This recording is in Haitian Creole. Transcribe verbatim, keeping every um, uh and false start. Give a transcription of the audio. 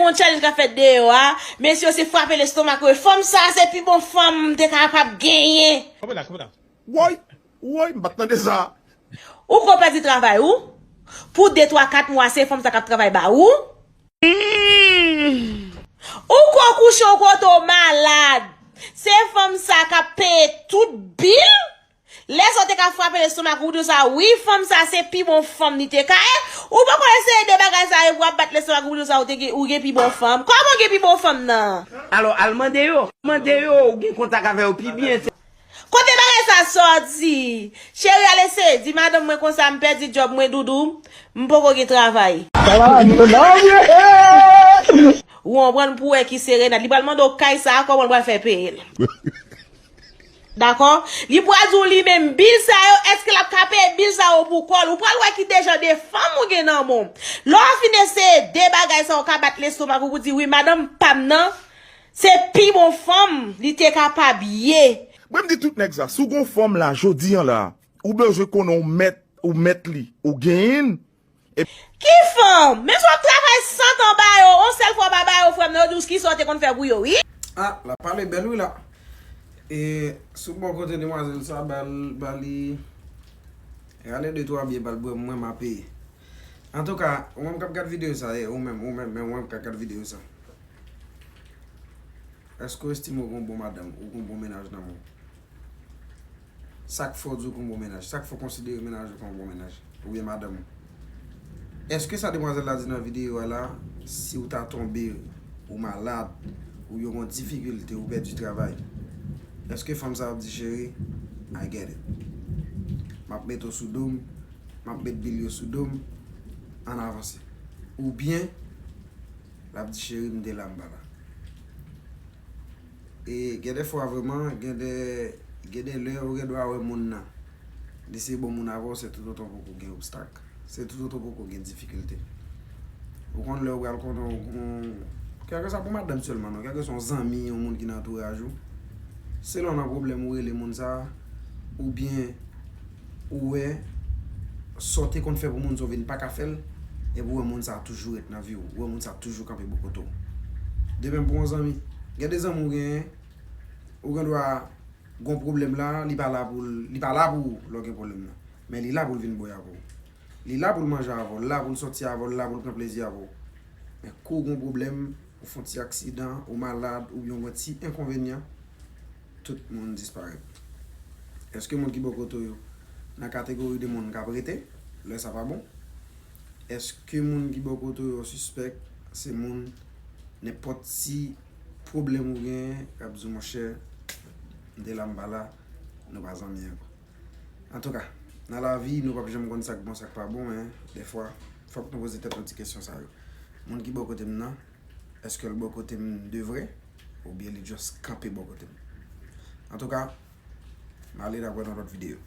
Yon challenge k ap fèt deyò a, mesye yo se frape lestomak yo. Fanm sa se pi bon fanm m te kapab genyen. Kanpe la, kanpe la. Woy, woy, m pa t tande sa. Ou ko pèdi travay ou? Pou de, twa, kat mwa, se fanm sa k ap travay ba ou? Hmm. Ou ko kouche yon kote w malad? Se fanm sa k ap peye tout bil? Lè sa w te ka frape lestomak ou, ou di w sa, wi, fanm sa se pi bon fanm li te ka ye. Ou poko eseye de bagay sa yo pou w ap bat lestomak ou, ou di w sa, ou te gen, ou gen pi bon fanm. Kòman w gen pi bon fanm nan? Alò, al mande yo. Mande yo, ou gen kontak avè yo pi byen. Kote bagay sa sòti? Cheri, al eseye di madanm mwen konsa, m pèdi djòb mwen, doudou, m poko gen travay. Ou konprann pou wè ki se Renat. Li pral mande w kay sa a, kòman l pral fè peye l. Dakò? Li pral di w li menm bil sa yo, èske l ap ka peye bil sa yo pou kò l? Ou pral wè ki dejan de fanm ou gen nan men w. Lè w fin eseye de bagay sa yo ka bat lestomak ou pou di, wi, madanm pa m nan, se pi bon fanm li te kapab ye. Mwen m di tout nèg sa, si w gon fanm la, jodi an la, ou bezwen konnen w mèt, ou mèt li, ou genyen l. Ki fanm? Men si w ap travay san tan ba yo, yon sèl fwa w pa ba yo, frè m nan, yo di w kisa w te konn fè pou yo, wi. Ah, l ap pale bèl wi la. E sou bò kote demwazèl sa, ba l, ba li rale de twa byen, ba l bwè, mwen m a peye. Antouka, ou menm k ap gad videyo sa, e, ou menm, ou menm, men ou menm k ap gad videyo sa. Èske w estime w gen yon bon madanm, ou gen yon bon mennaj nan men w? Sa k fè w di w gen yon bon mennaj? Sa k fè w konsidere mennaj ou kòm yon bon mennaj? Oubyen madanm ou? Èske sa demwazèl la di nan videyo a la, si w ta tonbe, ou malad, oubyen w gen difikilte, ou pèdi travay, èske fanm sa ap di, cheri, I get it. M ap mete w sou do m, m ap met bil yo sou do m, ann avanse. Oubyen, l ap di, cheri, m te la, m pa la. E gen de fwa vrèman, gen de, gen de lè ou gen dwa wè moun nan. Li se bon moun avè w, se toutotan poko gen obstak. Se toutotan poko gen difikilte. Ou konn lè ou pral konnen w gon, kèlkeswa pou madanm sèlman non, kèlkeswa yon zanmi, yon moun ki nan antouraj ou. Se lè w nan pwoblèm ou rele moun sa, oubyen ou wè sa w te konn fè pou moun sa w vin pa ka fè l, epi ou wè moun sa toujou ret nan vi w, ou wè moun sa toujou kanpe bò kote w. De menm pou yon zanmi. Gen de zanmi w genyen, ou gen dwa gon pwoblèm la, li pa la pou l, li pa la pou ou lè w gen pwoblèm nan. Men li la pou l vin bò avè w. Li la pou l manje avè w, li la pou l sòti avè w, li la pou l pran plezi avè w. Men kou w gon pwoblèm, ou fè yon ti aksidan, ou malad, oubyen w gen ti enkonvenyan, tout moun disparèt. Èske moun ki bò kote w yo nan kategori de moun k ap rete lè sa pa bon? Èske moun ki bò kote w yo sispèk se moun nenpòt ti pwoblèm ou genyen k ap di w, monchè, m te la m pa la, nou pa zanmi ankò? Antouka, nan lavi, nou p ap janm konn sa k bon, sa k pa bon, men dèfwa, fòk nou poze tèt nou ti kesyon sa yo. Moun ki bò kote m nan, èske l bò kote m de vrè? Oubyen li just kanpe bò kote m? Antouka, m ale n ap wè nan lòt videyo.